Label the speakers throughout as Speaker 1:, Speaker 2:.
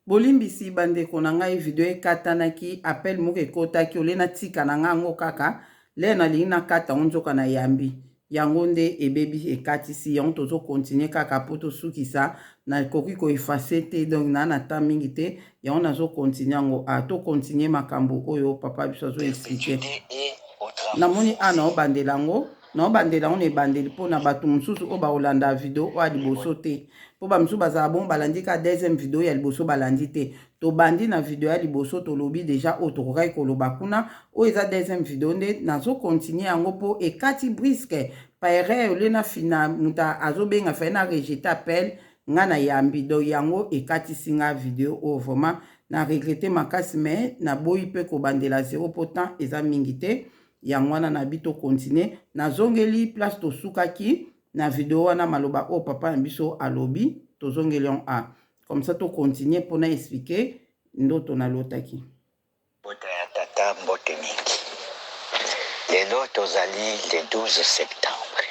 Speaker 1: Bolimbisi bandeko na ngai, video ekatanaki, appel moko ekotaki, ole natika na ngai yango kaka lere nalingi nakata yango, nzoka nayambi yango nde ebebi, ekatisi yango. Tozocontinuer kaka mpo tosukisa, nakoki koeffacer te, donc naa na temps mingi te, yango nazocontinuer yango. A tocontinuer makambo oyo papa biso azoexpliquer. Namoni a naobandela yango, naobandela yango na ebandeli mpona bato mosusu oyo bakolanda video oyo ya liboso te, mpo bamosusu bazala bongo, balandi kaka deuxième video, ya liboso balandi te. Tobandi na video ya liboso, tolobi déjà oyo tokokaki koloba kuna. Oyo eza deuxième video nde nazocontinuer yango mpo ekati brusque par erreur, ole na fina moto azobenga, fai na rejeter appel, nga na yambi, donc yango ekatisi nga video oyo. Vraiment na regretter makasi, mais naboyi mpe kobandela zéro mpo temps eza mingi te. Yango wana nabi tocontinuer, nazongeli place tosukaki na video wana, maloba oyo papa na biso alobi, tozongeli yango a comme ça tocontinuer mpona expliquer ndoto nalotaki.
Speaker 2: Mbote ya tata, mbote mingi. Lelo tozali le 12 septembre,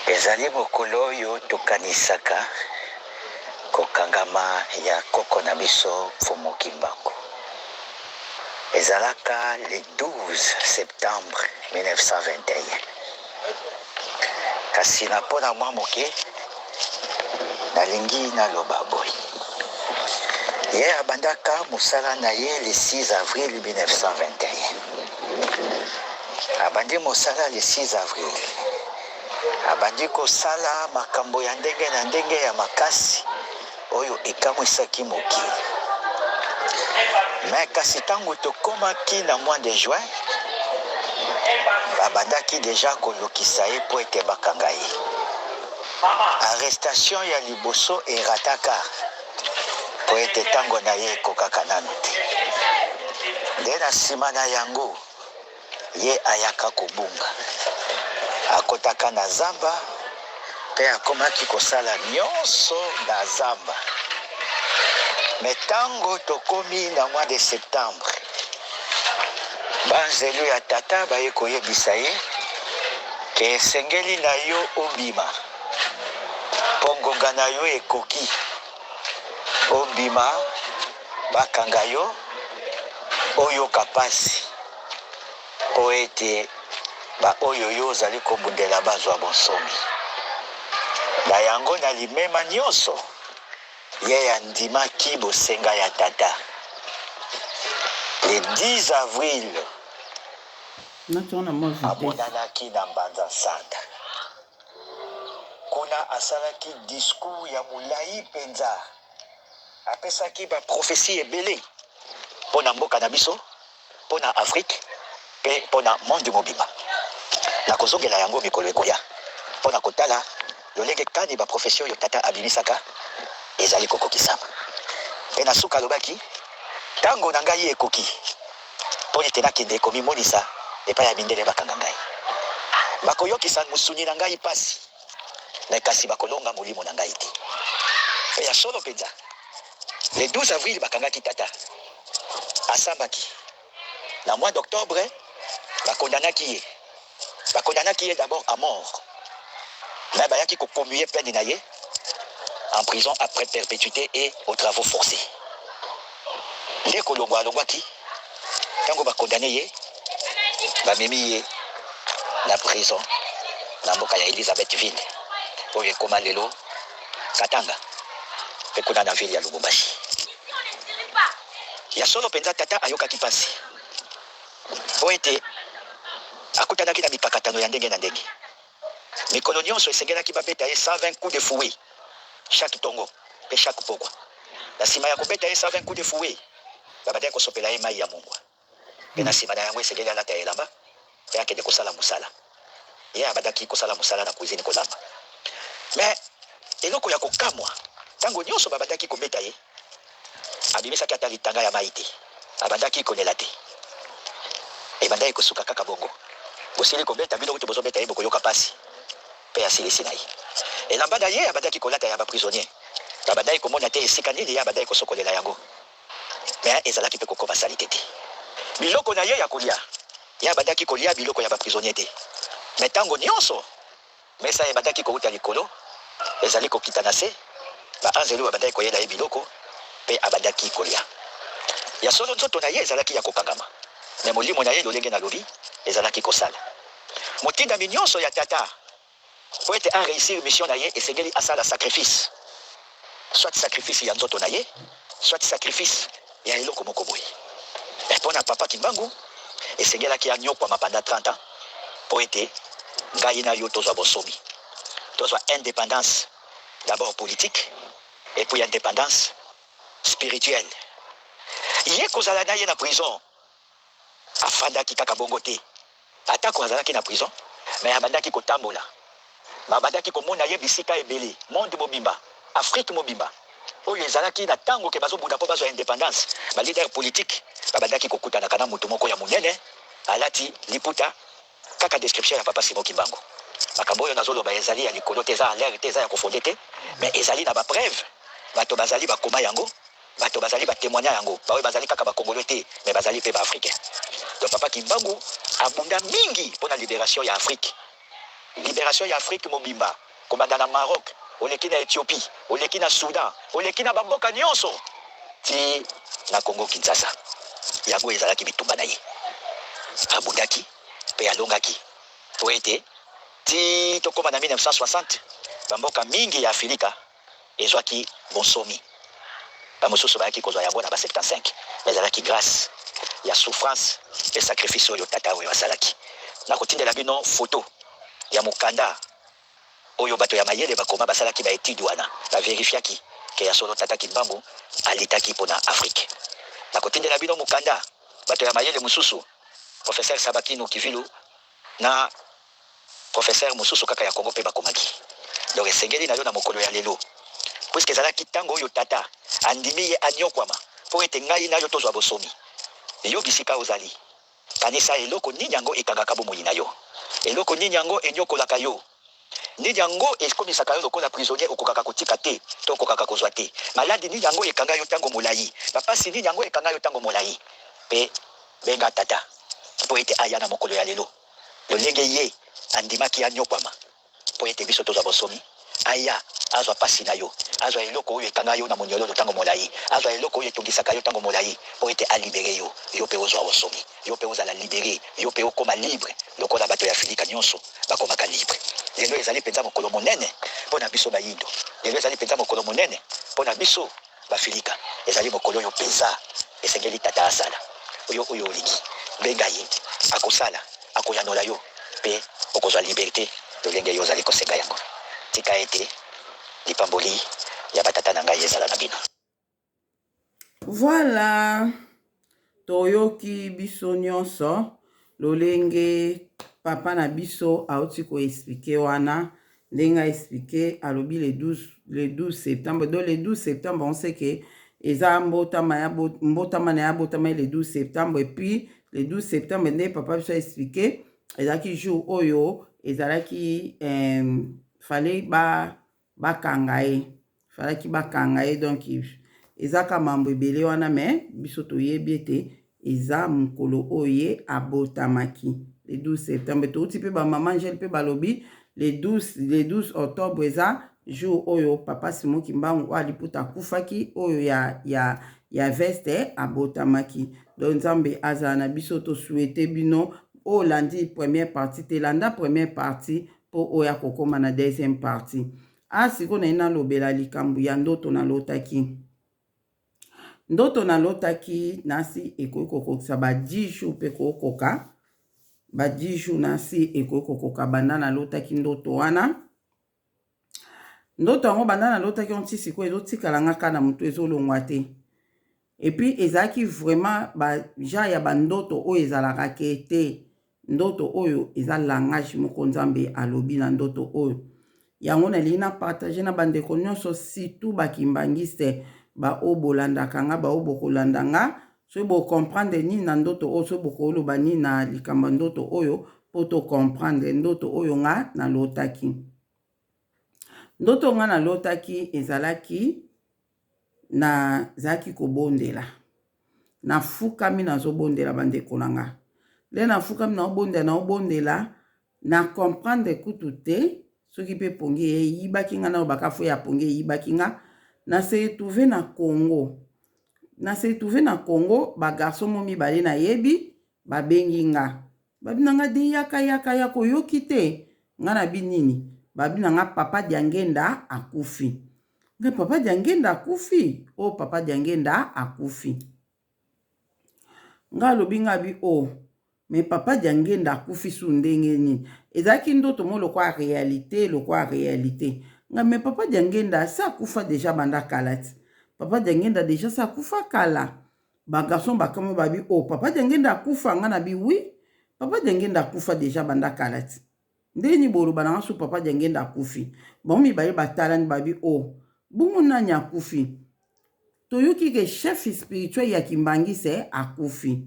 Speaker 2: ezali mokolo oyo tokanisaka kokangama ya koko na biso Mfumu Kimbangu. Ezalaka le 12 septembre 1921. Kasi na mpona mwa moke nalingi naloba boye: ye abandaka mosala na ye le 6 avril 1921. Abandi mosala le 6 avril, abandi kosala makambo ya ndenge na ndenge ya makasi oyo ekamwisaki mokili. Me kasi ntango tokomaki na mois de juin, babandaki déjà kolukisa ye mpo ete bakanga ye. Arrestation ya liboso erataka mpo ete ntango na ye ekokaka nanu te. Nde na nsima na yango ye ayaka kobunga, akotaka na zamba mpe akomaki kosala nyonso na zamba. Me ntango tokomi na mois de septembre, banzelu ya tata baye koyebisa ye ke esengeli na yo obima mpo ngonga na yo ekoki, obima, bakanga yo, oyoka pasi mpo ete baoyo yo ozali kobundela bazwa bonsomi. Na yango, na limema nyonso, ye andimaki bosenga ya tata. Le 10 avril,
Speaker 1: Natia na mwa vitesse.
Speaker 2: amonanaki na Mbanza Nsanda. Kuna asalaki discours ya molai mpenza, apesaki baprophéties ebele mpo na mboka na biso, mpo na Afrique mpe mpo na monde mobimba. Nakozongela yango mikolo ekoya mpo na kotala lolenge kani baprophéties oyo tata abimisaka ezali kokokisama. Mpe na suka alobaki: "Ntango na ngai ekoki mpo ete nakende komimonisa epai ya mindele bakanga ngai. Bakoyokisa mosuni na ngai pasi, me kasi bakolonga molimo na ngai te." Mpe ya solo mpenza, le 12 avril bakangaki tata, asambaki. Na mois d'octobre bakondanaki ye. Bakondanaki ye d'abord à mort, mais bayaki kocommuer peine na ye en prison après perpétuité et aux travaux forcés. Nde kolongwa alongwaki, ntango bakondane ye, bamemi ye na prison na mboka ya Elizabethville, oyo ekoma lelo Katanga, mpe kuna na ville ya Lubumbashi. Ya solo mpenza, tata ayokaki mpasi mpo ete akutanaki na mipakatano ya ndenge na ndenge. Mikolo nyonso esengelaki babeta ye 120 coups de fouet chaque tongo mpe chaque pokwa. Na nsima ya kobeta ye 120 coups de fouet, babandaki kosopela ye mai ya mungwa, mpe na nsima na yango esengeli alata elamba mpe akende kosala mosala. Ye abandaki kosala mosala na cuisine, kolamba. Me eloko ya kokamwa, ntango nyonso babandaki kobeta ye, abimisaki ata litanga ya mai te, abandaki kolela te. Ebandaki kosuka kaka bongo: "Bosili kobeta bino kutu, bozobeta ye, bokoyoka pasi." Mpe asilisi na ye. Elamba na ye abandaki kolata ya baprisonnier, babandaki komona te esika nini ye abandaki kosokolela yango, me ezalaki mpe kokoma saleté te. Biloko na ye ya kolia, ye abandaki kolia biloko ya baprisonnier te, me ntango nyonso mesa ebandaki kouta likolo ezali kokita na se. Baanzelu babandaki koyela ye biloko, mpe abandaki kolya. Ya solo, nzoto na ye ezalaki ya kokangama, me molimo na ye, lolenge nalobi, ezalaki kosala. Motindami nyonso ya Tata, mpo ete a reussir mission na ye, esengeli asala sacrifice, soit sacrifice ya nzoto na ye, soit sacrifice ya eloko moko boye. Mais mpo na Papa Kimbangu, esengelaki anyokwama pendant 30 ans mpo ete ngai na yo tozwa bonsomi, tozwa independance d'abord politique et puis independance spirituelle. Ye kozala na ye na prison, afandaki kaka bongo te. Atako azalaki na prison, mais abandaki kotambola. Babandaki komona ye bisika ebele, monde mobimba, Afrique mobimba. Oyo ezalaki na tango ke bazobunda mpo bazwa independance, ba leaders politiques babandaki kokutanaka na mutu moko ya munene alati liputa, kaka description ya Papa Simon Kimbangu. Makambo oyo nazoloba ezali ya likolo te, eza en l'air te, eza ya ko fonder te, mais ezali na ba preuves, bato bazali bakoma yango. Bato bazali ba temoigna yango, baoyo bazali kaka ba congolais te, mais bazali pe ba africains. Donc papa Kimbangu abunda mingi pona liberation ya Afrique. Liberation ya Afrique mobimba, kobanda na Maroc, oleki na Ethiopie, oleki na Soudan, oleki na ba mboka nionso ti na Congo Kinshasa. Yango ezalaki bitumba na ye. Abundaki pe alongaki po ete ti tokoma na 1960 ba mboka mingi ya Afilika ezwaki bonsomi. Ba mosusu bayaki kozwa yango na ba 75, mais ezalaki grace ya souffrance pe sacrifice oyo tata oyo asalaki. Nakotindela bino photo ya mokanda oyo bato ya mayele bakoma, basalaki ba etudes wana, ba verifiaki ke ya solo tata Kimbangu alitaki pona Afrique. Nakotindela bino mokanda bato ya mayele mosusu, Professeur Sabakinu Kivilu na Professeur mosusu kaka ya Congo pe bakomaki. Donc esengeli na yo na mokolo ya lelo, puisque ezalaki tango oyo tata andimi ye aniokwama po ete ngai na yo tozwa bosomi. Yo bisika ozali, kanisa eloko nini yango ekangaka bomoi na yo? Eloko nini yango eniokolaka yo? Nini yango ekomisaka yo lokola prisonnier okokaka kotika te to okokaka kozwa te? Maladi nini yango ekanga yo tango molayi? Bapasi nini yango ekanga yo tango molayi? Pe benga tata po ete aya na mokolo ya lelo. Lolenge Ye andimaki anyokwama mpo ete biso tozwa bonsomi, aya azwa pasi na yo, azwa eloko oyo ekanga yo na monyololo tango molayi, azwa eloko oyo etungisaka yo tango molayi, mpo ete a liberer yo, yo mpe ozwa bonsomi, yo mpe ozala libere, yo mpe okoma libre lokola bato ya Afilika nyonso bakomaka libre. Lelo ezali mpenza mokolo monene mpo na biso bayindo. Lelo ezali mpenza mokolo monene mpo na biso Bafilika. Ezali mokolo oyo mpenza esengeli Tata asala. Yo oyo olingi, benga ye. Akosala, akoyanola yo, mpe okozwa liberte lolenge yo ozali kosenga yango. Tika ete lipamboli ya batata na ngai ezala na bino.
Speaker 1: Voilà, toyoki biso nyonso lolenge papa na biso auti ko expliquer wana ndenge a expliquer alobi le 12, le 12 septembre. Donc le 12 septembre on sait que eza mbotama ya mbotama na ya botama le 12 septembre, et puis le 12 septembre nde papa biso a expliquer ezalaki jour oyo ezalaki fallait ba bakanga ye, falaki bakanga ye. Donc eza ka mambo ebele wana, mais biso toyebi ete eza mokolo oyo ye abotamaki, le 12 septembre. Touti mpe bamama Angele mpe balobi le 12, le 12 octobre eza jour oyo papa Simon Kimbangu oyo aliputa akufaki, oyo ya veste abotamaki. Donc Nzambe azala na biso. Tosouhaite bino oyo olandi première partie te, landa première partie mpo oyo akokóma na deuxième partie. A sikoyo naye nalobela likambo ya ndoto nalotaki. Ndoto nalotaki nasi ekoki kokokisa ba 10 jours, mpe kokoka ba 10 jours nasi ekoki kokoka banda nalotaki ndoto wana. Ndoto yango, banda nalotaki yango ti sikoyo, ezotikala nga kaka na motu, ezolongwa te. Et puis ezalaki vraiment ba genre ya bandoto oyo ezalaka ke te ndoto oyo eza langage moko Nzambe alobi na ndoto oyo. Yango nalingi na partage na bandeko nyonso, surtout bakimbangiste, baoyo bolandaka nga, baoyo bokolanda nga. Soki bocomprendre nini na ndoto oyo, soki bokoloba nini na likambo ya ndoto oyo, mpo tocomprendre ndoto oyo nga nalotaki. Ndoto nga nalotaki ezalaki, nazalaki kobondela, nafukami, nazobondela. Bandeko na nga, nde nafukami, naobondela, naobondela, na comprendre kutu te soki mpe pongi eyibaki nga. Nalobaka fo ya pongi eyibaki nga. Na se retrouver na Congo. Na se retrouver na Congo, ba garçon mo mibale nayebi babengi nga. Babi na nga de yaka yaka yaka oyoki te? Nga na bi nini? Babi na nga papa Diangenda akufi. Nga papa Diangenda akufi? Oh papa Diangenda akufi. Nga alobi nga bi oh mais papa Diangenda akufi su ndenge nini? Ezalaki ndoto mo lokwa realite, lokwa realite. Nga mais papa Diangenda asi akufa deja banda kala ti. Papa Diangenda deja asi akufa kala. Ba garçon bakamwe babi oh papa Diangenda akufa? Nga na bi oui papa Diangenda akufa deja banda kala ti. Ndenge nini boloba na nga su papa Diangenda akufi? Bango mibale batalani babi oh bongo nani akufi? Toyoki ke chef spirituel ya Kimbanguiste akufi.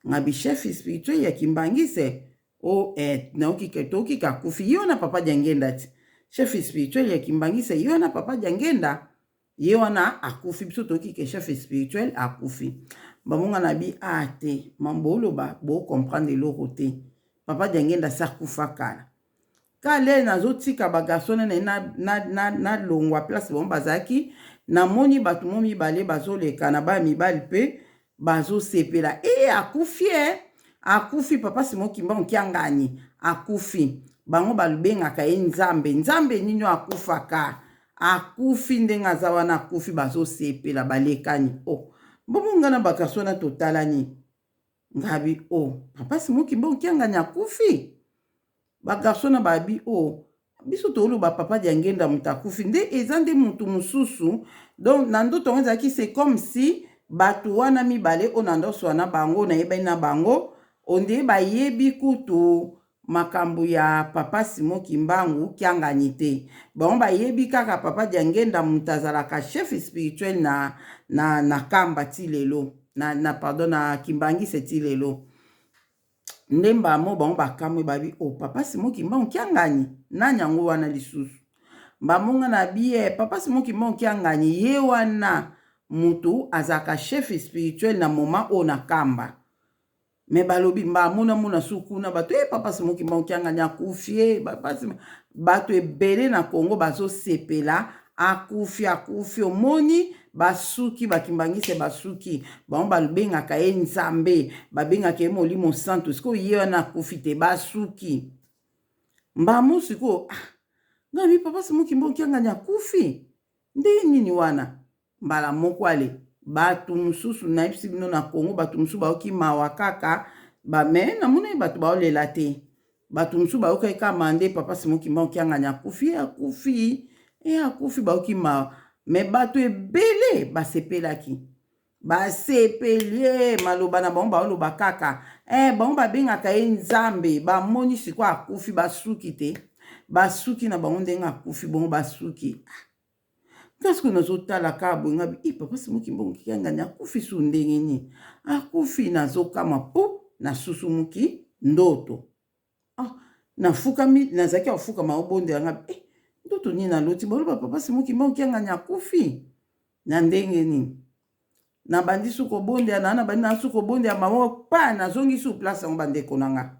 Speaker 1: Ngabi chef spirituel ya Kimbanguiste oh eh nayoki ke toyoki ke akufi. Ye wana papa Diangenda ti. Chef spirituel ya Kimbanguiste ye wana papa Diangenda. Ye wana akufi biso toyoki ke chef spirituel akufi. Bango nga na bi ah te mambo oloba bo comprendre eloko te. Papa Diangenda asi akufa kala. Kale nazotika ba garçon na na na na, na longwa place bango bazalaki, namoni bato mo mibale bazoleka na bana mibali mpe bazosepela e akufi e akufi papa Simon Kimbangu Kiangani akufi. Bango balobengaka ye Nzambe. Nzambe nini oyo akufaka? Akufi ndenge aza wana akufi, bazosepela balekani. Oh, bongo nga na ba garçon na totalani ngabi oh papa Simon Kimbangu Kiangani akufi. Ba garçon na babi oh biso toloba papa Diangenda moto akufi nde eza nde motu mosusu. Donc na ndoto yango ezalaki c'est comme si bato wana mibale oyo na ndoso wana bango nayebani na bango onde bayebi kutu makambo ya papa Simon Kimbangu Kiangani te. Bango bayebi kaka papa Diangenda moto azalaka chef spirituel na, na, na Kamba ti lelo na, na pardon na Kimbangise ti lelo. Nde mbamo bango bakamwe babi o oh, papa Simon Kimbangu Kiangani nani yango wana lisusu? Mbamo nga na biye papa Simon Kimbangu Kiangani ye wana mutu azalaka chef spirituel na moment oyo na Kamba. Me balobi mbamo na mona su kuna bato e papa Simon Kimbangu Kiangani akufi e papa Simon bato ebele na Congo bazosepela akufi akufi omoni basuki bakimbangise basuki bango babengaka ye Nzambe babengaka ye Molimo Santu sikoyo ye wana akufi te basuki mbamo sikoyo ah, ngai bi papa Simon Kimbangu Kiangani akufi ndenge nini wana mbala moko ale bato mosusu nayebisi bino na Congo bato mosusu bayoki mawa kaka ba me namonaki bato baolela te bato mosusu bayokaki kaka mawa nde papa Simon Kimbangu Kiangani akufi akufi e akufi bayoki mawa me bato ebele basepelaki basepeli maloba na bango baoloba kaka eh, bango babengaka ye Nzambe bamoni sikoyo akufi basuki te basuki na bango ndenge akufi bongo basuki. Nga sikoyo nazotala kaka boye nga bi papa Simon Kimbangu Kiangani akufi su ndenge nini? Akufi nazokamwa po nasusumuki ndoto. Ah, nafukami nazalaki kofukama obondela nga eh, ndoto nini naloti baloba papa Simon Kimbangu Kiangani akufi na ndenge nini? Nabandi su kobondela na nabandi na su kobondela mama pa nazongi su place yango bandeko na nga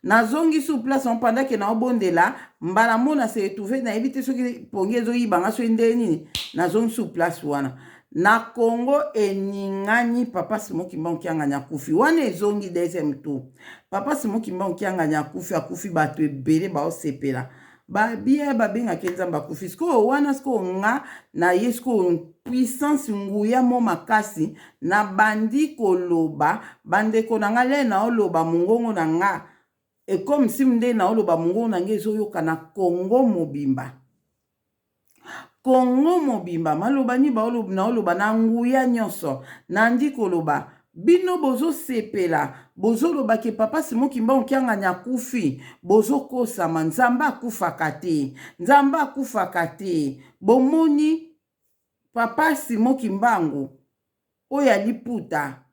Speaker 1: nazongi su place yango pendant ke naobondela mbala mo na se retrouve nayebi te soki pongi ezoyiba nga soki ndenge nini nazongi su place wana na Congo eningani papa Simon Kimbangu Kiangani akufi wana ezongi deuxième tour papa Simon Kimbangu Kiangani akufi akufi bato ebele baosepela babia babengaki Nzambe akufi sikoyo wana sikoyo nga na ye sikoyo puissance nguya mo makasi nabandi koloba bandeko na nga le naoloba mongongo na nga ekomi si nde naoloba mongongo na nga ezoyoka na Congo mobimba Congo mobimba maloba nini naoloba na nguya nyonso nandi koloba bino bozosepela bozoloba ke papa Simon Kimbangu Kiangani akufi bozokosama Nzambe akufaka te Nzambe akufaka te bomoni papa Simon Kimbangu oyo ya liputa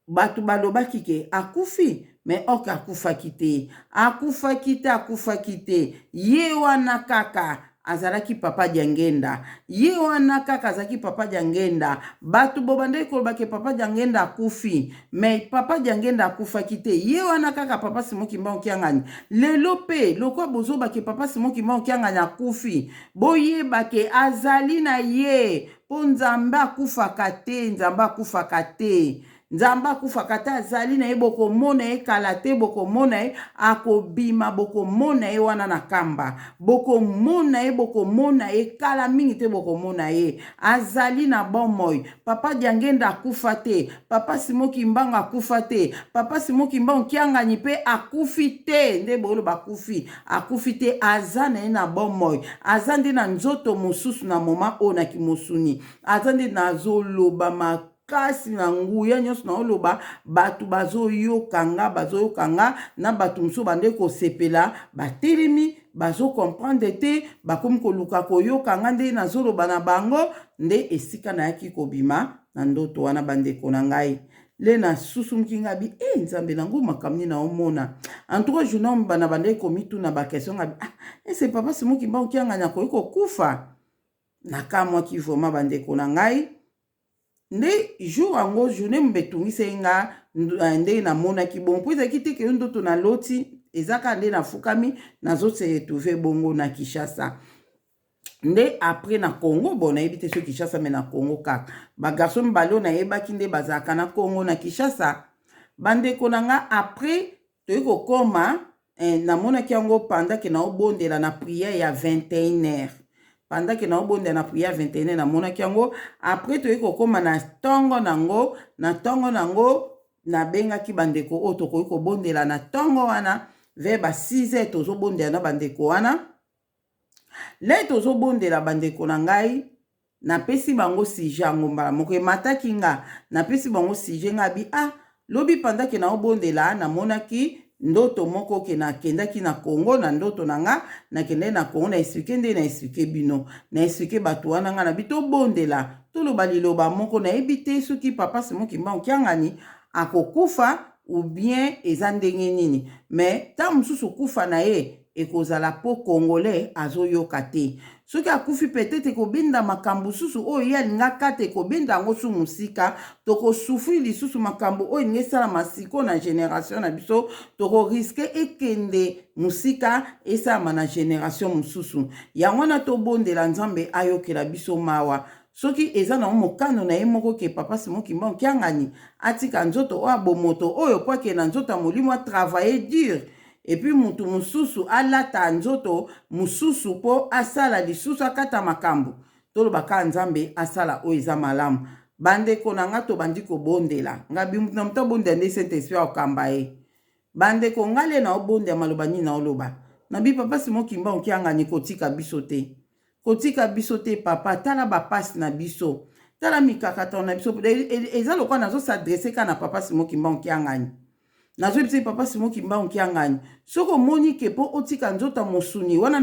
Speaker 1: bato balobaki ke akufi me ok akufaki te akufaki te akufaki te ye wana kaka. Azalaki Papa Diangenda. Ye wana kaka azalaki Papa Diangenda. Bato bobandaki koloba ke Papa Diangenda akufi, mais Papa Diangenda akufaki te. Ye wana kaka Papa Simon Kimbangu Kiangani. Lelo pe lokola bozoba ke Papa Simon Kimbangu Kiangani akufi, boyeba ke azali na ye, po Nzambe akufaka te, Nzambe akufaka te. Nzambe akufaka te, azali na ye, bokomona ye kala te, bokomona ye akobima, bokomona ye wana na kamba, bokomona ye, bokomona ye kala mingi te, bokomona ye azali na bomoi. Papa Diangenda akufa te, Papa Simon Kimbangu akufa te, Papa Simon Kimbangu Kiangani pe akufi te, nde boyoloba akufi, akufi te, aza na ye na bomoi, aza nde na nzoto mosusu na moment oyo na kimosuni, aza nde nazoloba makasi na nguya nyonso naoloba, bato bazoyoka nga, bazoyoka nga na bato mosusu bande kosepela, batelemi bazo comprendre te, bakomi koluka koyoka nga nde nazoloba na bango. Nde esika nayaki kobima na ndoto wana, bandeko na ngai, le nasusumuki nga bi e Nzambe nango, makambo nini naomona? En tout cas, journal bana bandeki komituna baquestion nga bi: ah, ese Papa Simon Kimbangu Kiangani akoki kokufa? Nakamwaki vraiment, bandeko na ngai. Nde jour yango, journée mbe etungisaki nga ndenge namonaki bongo, mpo ezalaki te ke yo ndoto naloti, eza kaka nde nafukami, nazose retrouver bongo na Kinshasa. Nde après na Congo, bon, nayebi te soki Kinshasa, mais na Congo kaka. Bagarçon mibale oyo nayebaki nde bazalaka na Congo, na Kinshasa, bandeko na nga. Après toyei kokoma, namonaki yango pendant ke naobondela na prière ya 21 heures. Pendant ke naobondela na prière 21 heures, namonaki yango. Après toyei kokóma na ntongo nango, na ntongo nango nabengaki bandeko oyo tokoki kobondela na ntongo wana vers ba 6 heures. Tozobondela na bandeko wana, le tozobondela, bandeko na ngai, napesi bango sujet yango. Mbala moko emataki nga, napesi bango sujet nga bi: ah, lobi pendant ke naobondela, namonaki ndoto moko ke nakendaki na Congo. Na ndoto na nga, nakendaki na Congo. Na expliquer nde na expliquer bino, na expliquer bato wana. Nga na bi tobondela, toloba liloba moko. Nayebi te soki Papa Simon Kimbangu Kiangani akokufa ou bien eza ndenge nini, mais ntango mosusu kufa na ye ekozala mpo Congolais azoyoka te. Soki akufi, peut-être ekobenda makambo susu oyo ye alingaka te, ekobenda yango su mosika, tokosouffrir lisusu. Makambo oyo elingi esalama sikoyo na génération na biso, tokorisquer ekende mosika, esalama na génération mosusu. Yango wana tobondela Nzambe ayokela biso mawa. Soki eza nango mokano na ye moko ke Papa Simon Kimbangu Kiangani atika nzoto oyo abomoto oyo po akende na nzoto ya molimo, atravailler dur, et puis mutu mosusu alata nzoto mosusu mpo asala lisusu, akata makambo, toloba kaka Nzambe asala oyo eza malamu. Bandeko na nga, tobandi kobondela. Nga bi mutu na moto abondela nde Saint Esprit akokamba ye. Bandeko, nga le na obondela, maloba nini naoloba? Nabi: Papa Simon Kimbangu Kiangani, kotika biso te, kotika biso te. Papa, tala bapasi na biso, tala mikakatano na biso. Eza lokola nazos'adresser kaka na Papa Simon Kimbangu Kiangani. Nazoyebisa ye: Papa Simon Kimbangu Kiangani, soki omoni ke mpo otika nzoto ya mosuni wana,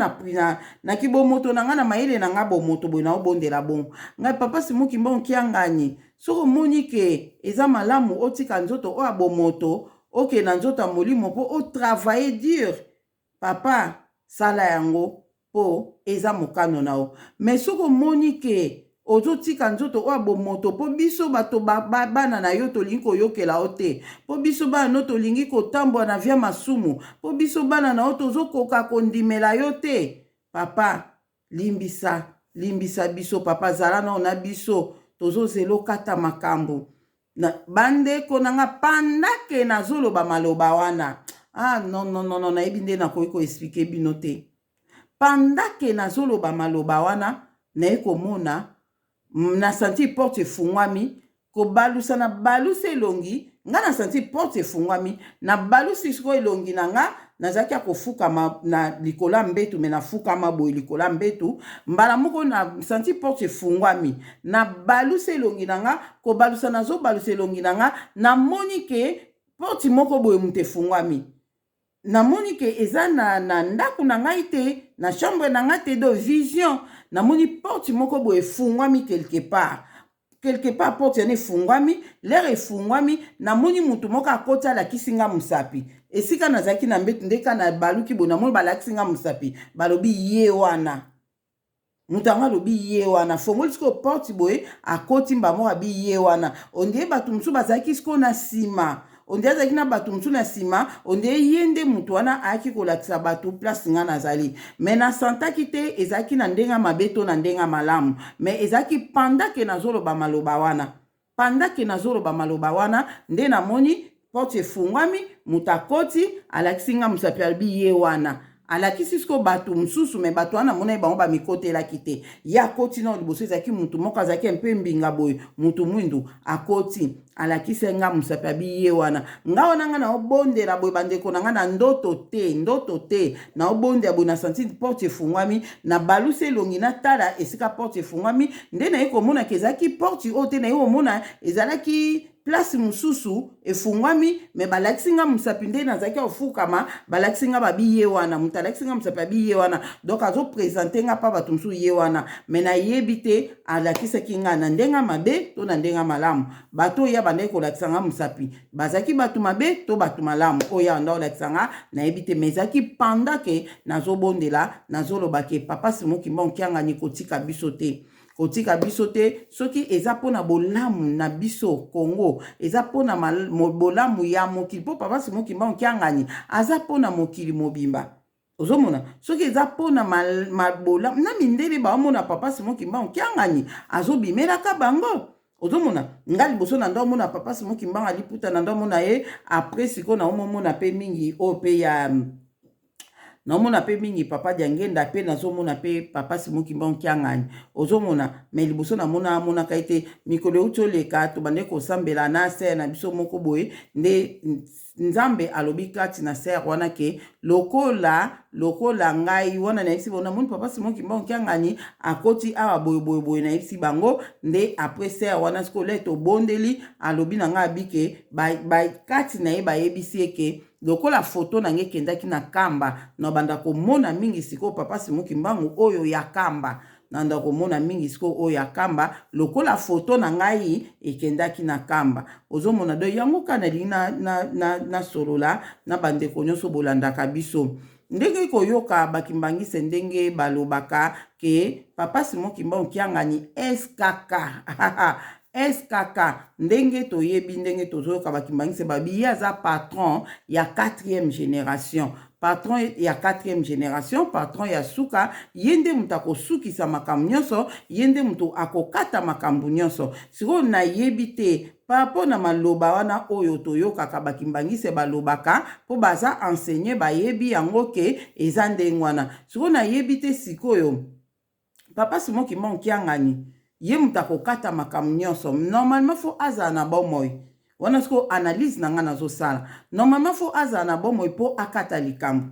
Speaker 1: na kibomoto na ngai, na mayele na ngai bomoto boye, naobondela bongo ngai: Papa Simon Kimbangu Kiangani, soki omoni ke eza malamu otika nzoto oyo ya bomoto, okende na nzoto ya molimo mpo otravailler dur, papa, sala yango mpo eza mokano na yo. Mais soki omoni ke ozotika nzoto oyo ya bomoto mpo biso bato bana na yo tolingi koyokela yo te, mpo biso bana no tolingi kotambola na via masumu, mpo biso bana na yo tozokoka kondimela yo te, papa, limbisa, limbisa biso. Papa, zala nao na biso, tozozela okata makambo na. Bandeko na nga, pendant ke nazoloba maloba wana, ah non, non, non, non, nayebi nde nakoki koexpliquer bino te. Pendant ke nazoloba maloba wana, naye komona, na sentir porte efungwami. Kobalusa, na balusi elongi nga, na sentir porte efungwami, na balusi sikoyo elongi na nga. Nazalaki ya kofukama na likolo ya mbetu, mais nafukama boye likolo ya mbetu. Mbala moko na sentir porte efungwami, na balusi elongi na nga. Kobalusa, nazobalusa elongi na nga, namoni ke porte moko boye moto efungwami. Namoni ke eza na ndako na ngai te, na chambre na ngai te. Donc vision, namoni porte moko boye efungwami quelque part, quelque part porte yana efungwami. L'heure efungwami, namoni mutu moko akoti, alakisi nga mosapi esika nazalaki na mbetu. Nde ka na baluki boye, namoni balakisi nga mosapi, balobi: ye wana. Moto yango alobi ye wana, afongoli sikoyo porte boye, akoti mbala moko, abi ye wana. Ondire bato mosusu bazalaki sikoyo na nsima, ondire azalaki na bato mosusu na nsima, ondire ye nde moto wana ayaki kolakisa bato place nga nazali. Mais nasantaki te ezalaki na ndenge ya mabe to na ndenge ya malamu, mais ezalaki pendant ke nazoloba maloba wana. Pendant que nazoloba maloba wana nde namoni porte efungwami, moto akoti, alakisi nga mosapi, alobi ye wana. Alakisi sikoyo bato mosusu, me bato wana namonaki bango bamikotelaki te. Ye akoti nao liboso, ezalaki motu moko azalaki mpe mbinga boye, motu mwindu, akoti alakisi nga mosapi, abi ye wana. Nga wana nga naobondela boye, bandeko na nga, na ndoto te, ndoto te, naobondela boye, na santi porte efungwami, nabalusi elongi natala esika porte efungwami, nde naye komona ke ezalaki porte oyo te, naye komona ezalaki place mosusu efungwami, me balakisi nga mosapi nde nazalaki kofukama, balakisi nga babi ye wana, moto alakisi nga mosapi abi ye wana, donc azopresente nga mpa bato mosusu ye wana, me nayebi te alakisaki nga na ndenge mabe to na ndenge malamu. Bato oyo ya bandaki kolakisa nga mosapi bazalaki bato mabe to bato malamu, oyo ya banda kolakisa nga nayebi te, me ezalaki pendant ke nazobondela, nazoloba ke papa Simon Kimbangu Kiangani kotika biso te, kotika biso te, soki eza mpona bolamu na biso Congo, eza mpona bolamu ya mokili, mpo papa Simon Kimbangu Kiangani aza mpona mokili mobimba. Ozomona soki eza mpona bolamu na mindele baomona papa Simon Kimbangu Kiangani azobimelaka bango. Ozomona nga liboso na ndo omona papa Simon Kimbangu aliputa na ndo omona ye, après sikoyo na omomona pe mingi oyo pe ya naomona pe mingi papa Diangenda, pe nazomona pe papa Simon Kimbangu Kiangani ozomona. Me liboso namona amonaka ye te. Mikolo euti oleka tobandaki kosambela na sere na biso moko boye, nde Nzambe alobi kati na sere wana ke lokola lokola ngai wana nayebisi bango namoni papa Simon Kimbangu Kiangani akoti awa boye boye boye, nayebisi bango nde après sere wana sikoyo le tobondeli, alobi na ngai abi ke ba, ba, kati na ye bayebisi ye ke lokola foto na ngai ekendaki na Kamba, nabanda komona mingi sikoyo papa Simon Kimbangu oyo ya Kamba, nanda komona mingi sikoyo oyo ya Kamba lokola foto na ngai ekendaki na Kamba. Ozomona do yango kaka nalingi nasolola na, na, na bandeko nyonso bolandaka biso ndenge koyoka bakimbangise ndenge balobaka ke papa Simon Kimbangu Kiangani SKK SKK, ndenge toyebi ndenge tozoyoka bakimbangise babi ye aza patron ya 4e génération, patron ya 4e génération, patron ya suka, ye nde moto akosukisa makambo nyonso, ye nde moto akokata makambo nyonso. Sikoyo nayebi te par rapport na maloba wana oyo toyokaka bakimbangise balobaka, mpo baza enseigné, bayebi yango ke eza ndenge wana. Sikoyo nayebi te sikoyo papa Simon Kimbangu Kiangani ye moto akokata makambo nyonso, normalement fo azala na bomoi wana. Sikoyo analyse na ngai nazosala, normalement fo azala na bomoi mpo akata likambo.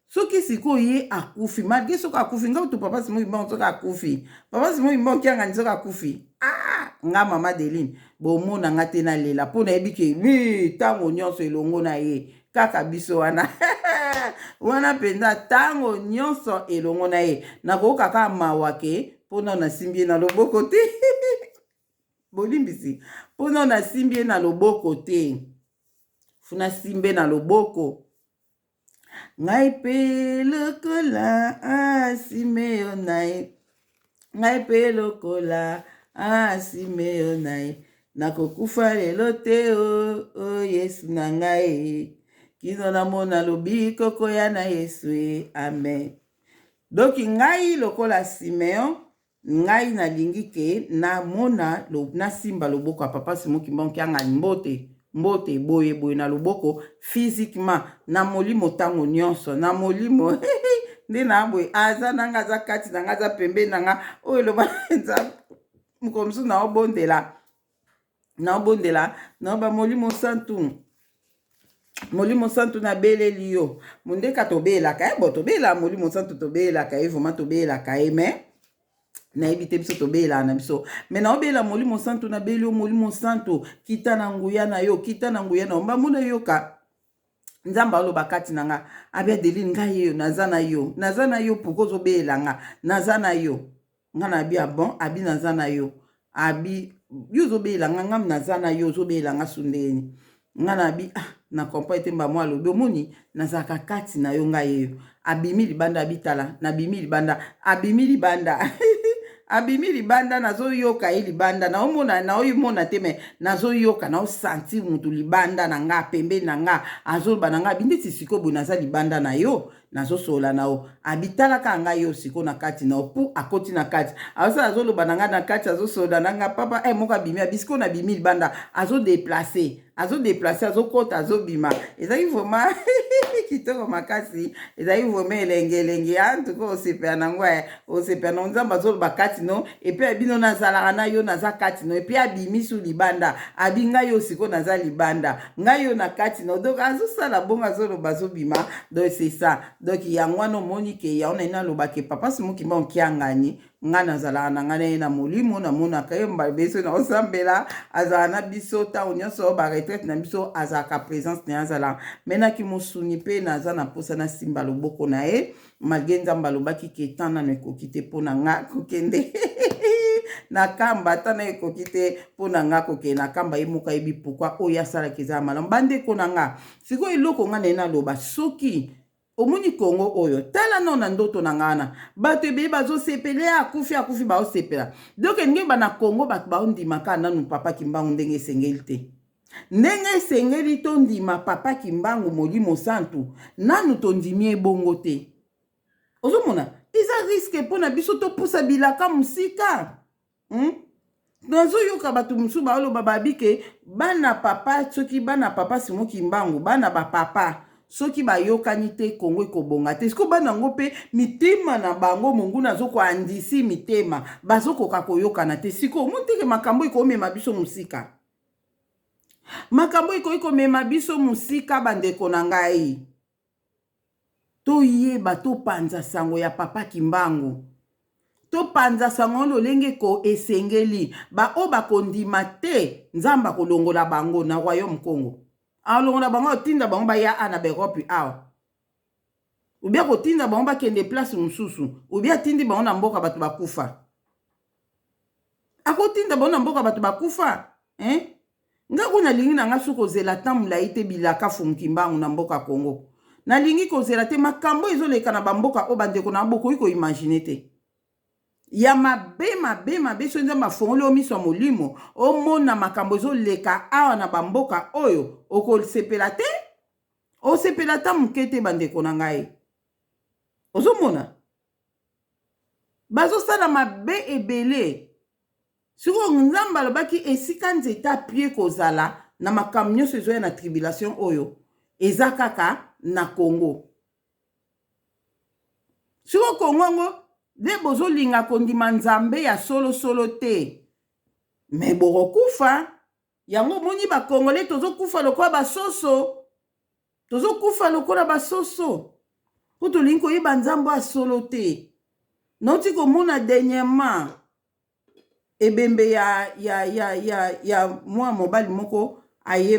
Speaker 1: Soki sikoyo ye akufi, malgré soki akufi, ngai kutu papa Simon Kimbangu soki akufi, papa Simon Kimbangu Kiangani soki akufi, ah, nga mama Adeline bomona nga te nalela, mpo nayebi ke ntango nyonso elongo na ye kaka biso wana wana mpenza ntango nyonso elongo na ye. Nakoyoka kaka mawa ke mpona nasimbi ye na loboko te, bolimbisi, mpona nasimbi ye na loboko te, funa simbe na loboko ngai mpe lokola Simeo na ye, ngai mpe lokola Simeo na ye, nakokufa lelo te o, o Yesu na ngai, kino namona lobiko koya na Yesu e, amen. Doki ngai lokola Simeon, ngai nalingi ke namona nasimba loboko ya papa Simon Kimbangu Kiangani, mbote mbote boye boye na loboko physiquement, na molimo ntango nyonso, na molimo nde na boye aza nanga, aza kati na nga, aza pembeni na nga, oyo eloba Nzambe. Mokolo mosusu naobondela, naobondela, naoba molimo santu, molimo santu nabeleli yo mondeka, tobelaka ye bo, tobelaka molimo santu, tobelaka ye vraiment, tobelaka ye, mais nayebi te biso tobelaka na biso, me naobela molimo santu, nabeli yo molimo santu, kita na nguya na yo, kita na nguya na yo. Mbamona yoka Nzambe aloba kati na nga, abi Adeline, ngai yeyo naza na yo, naza na yo, pourquoi ozobeyela nga? Naza na yo. Nga na abi, ah bon? Abi naza na yo, abi yo ozobeyela nga, ngam naza na yo, ozobeyela nga su ndeni? Nga na abi, ah, na comprendre te. Mbamo alobi, omoni nazalaka kati na yo, ngai yeyo. Abimi libanda, abitala, nabimi libanda, abimi libanda, abimi libanda. Nazoyoka ye libanda, naomona, naomona te, me nazoyoka, naosentir mutu libanda na nga, pembeni na nga, azoloba na nga. Abi ndeti sikoyo boye naza libanda na yo, nazosolola na yo. Abitalaka ngai yo sikoyo na kati na yo pu akoti na kati, azosala, azoloba na ngai na kati, azosolola na ngai. Papa e moko abimi, abi sikoyo nabimi libanda, azodeplace, azodeplace, azokota, azobima. Ezalaki vraiment kitoko makasi, ezalaki vraiment elenge elenge. Antuka osepela nango, osepela nango. Nzambe azoloba kati no, et puis abino nazalaka na yo, naza kati no. Et puis abimi su libanda, abi ngai yo sikoyo naza libanda, ngai yo na kati no. Donc azosala bongo, azoloba, azobima. Donc c'est ça. Donc yango wana omoni ke yango na ye nalobake papa Simon Kimbangu Kiangani, ngai nazalaka na ngai na ye na molimo, namonaka ye mbala biso, naosambela, azalaka na biso ntango nyonso, baretraite na biso azalaka, présence na ye azalaka. Me naki mosuni mpe naza na mposa nasimba loboko na ye, malgré Nzambe alobaki ke temps nano ekoki te mpo na nga kokende na kamba, ata na ekoki te mpo na nga kokende na kamba. Ye moko ayebi pourquoi oyo asalaki eza ya malamu. Bandeko na nga, sikoyo eloko nga na ye naloba, soki omoni Kongo oyo, tala nao na ndoto na ngai wana, bato ebele bazosepela, akufi, akufi, baosepela. Donc ndenge bana Kongo, bato baondimaka nanu papa Kimbangu ndenge esengeli te. Ndenge esengeli tondima papa Kimbangu Molimo Santu, nanu tondimi ebongo te. Ozomona eza risque mpo na biso topusa bilaka mosika, Nazoyoka bato mosusu baoloba, babi ke bana papa, soki bana papa Simon Kimbangu, bana bapapa, soki bayokani te, Kongo ekobonga te. Siko bana yango mpe mitema na bango, monguna azokoandisi mitema, bazokoka koyokana te. Sikoyo omoni teke makambo ekomema biso mosika, makambo ekoki komema biso mosika. Bandeko na ngai, toyeba topanza sango ya papa Kimbangu, topanza sango lolenge ko esengeli. Baoyo bakondima te, Nzambe akolongola bango na royaume Congo, alongola bango, atinda bango baya a na baEurope awa, ubia kotinda bango bakende place mosusu, ubia atindi bango na mboka bato bakufa, akotinda bango na mboka bato bakufa, hein? Nga kuna nalingi na nga soki kozela temps molai te bilaka Fumu Kimbangu na mboka Congo. Nalingi kozela te. Makambo ezoleka na bamboka oyo, bandeko na, bokoki koimaginer te ya mabe, mabe, mabe. Soki Nzambe afongoli yo miso ya molimo, omona makambo ezoleka awa na bamboka oyo, okosepela te, osepela ata moke te. Bandeko na ngai, ozomona bazosala mabe ebele. Sikoyo Nzambe alobaki esika nzete apie kozala na makambo nyonso ezoya na tribulation oyo eza kaka na Congo. Sikoyo Congo yango nde bozolinga kondima Nzambe ya solosolo te, me bokokufa. Yango omoni Bakongole tozokufa lokola basoso, tozokufa lokola basoso mpo tolingi koyeba Nzambe ya solo te. Nauti komona dernièrement ebembe ya mwa mobali moko aye.